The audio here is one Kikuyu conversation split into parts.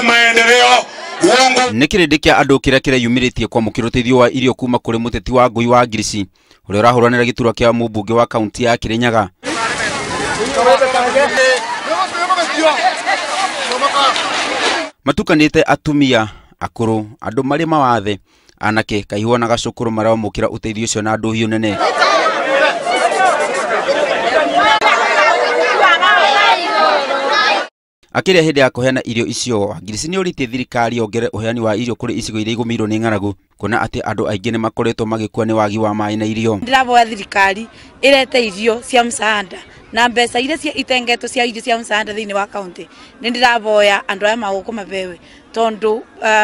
Tulete maendeleo. Uongo. Nĩ kĩrĩndĩ kĩa andũ kĩrĩa kĩreyumĩrĩtie kwamũkĩra ũteithio wa irio kuma kũrĩ mũteti wa Ngui wa Ngirici ũrĩa ũrahũranĩra gĩturwa kĩa mũmbunge wa kaunti ya Kirinyaga. Matukanĩte atumia akũrũ, andũ marĩ mawathe, anake, kaihũa na gacũkũrũ maramũkĩra ũteithio ũcio na ndũhiũ nene. Akĩrĩa hĩndĩ ya kũheana irio icio, Wangirici nĩ orĩtie thirikari yongerere ũheani wa irio kũrĩ icigo iria igũmĩirwo nĩ ng'aragu, kuona atĩ andũ aingĩ nĩ makoretwo magĩkua nĩ wagi wa maĩ na irio. Ndĩraboya thirikari ĩrete irio cia msaada na mbeca iria cia itengetwo cia irio cia msaada thĩinĩ wa kaunti. Nĩ ndĩraboya andũ aya magũkũ mabewe tondũ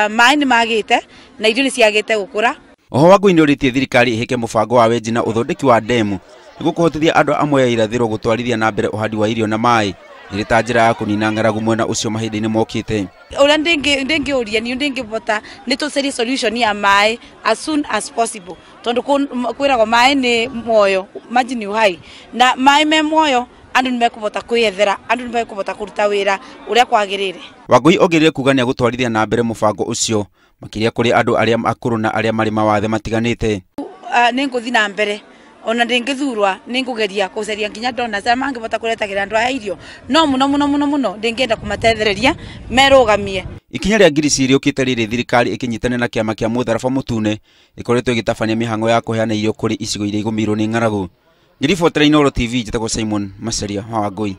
maĩ nĩ magĩte na irio nĩ ciagĩte gũkũra. Oho Wangui nĩ orĩtie thirikari ĩhĩke mũbango wa wenji na ũthondeki wa ndemu nĩguo kũhotithia andũ a Mwea irathĩro gũtwarithia na mbere ũhandi wa irio na maĩ ĩrĩ ta njĩra ya kũnina ng'aragu mwena ũcio mahinda-inĩ mokĩte. Ũrĩa ndĩngĩũria niĩ ndĩngĩbota nĩ tũcarie solution ya maĩ as soon as possible tondũ kwĩragwo maĩ nĩ muoyo, maji ni uhai, na maĩ me muoyo andũ nĩ mekũbota kwĩyethera, andũ nĩ mekũbota kũruta wĩra ũrĩa kwagĩrĩire. Wangui ongereire kuga nĩ egũtwarithia na mbere mũbango ũcio makĩria kũrĩ andũ arĩa akũrũ na arĩa marĩ mawathe matiganĩte. Nĩ ngũthiĩ na mbere ona ndĩngĩthurwa nĩ ngũgeria kũcaria nginya donors arĩa mangĩbota kũretagĩra andũ aya irio, no mũno mũno mũno mũno ndĩngĩenda kũmatethereria merũgamie. Ikinya rĩa Ngirici rĩũkĩte rĩrĩ thirikari ĩkĩnyitanĩra na kĩama kĩa Mũtharaba Mũtune ĩkoretwo ĩgĩtabania mĩhang'o ya kũheana irio kũrĩ icigo iria igũmĩirwo nĩ ng'aragu. Ngĩribotera Inooro TV, njĩtagwo Simon Macharia wa Wangui.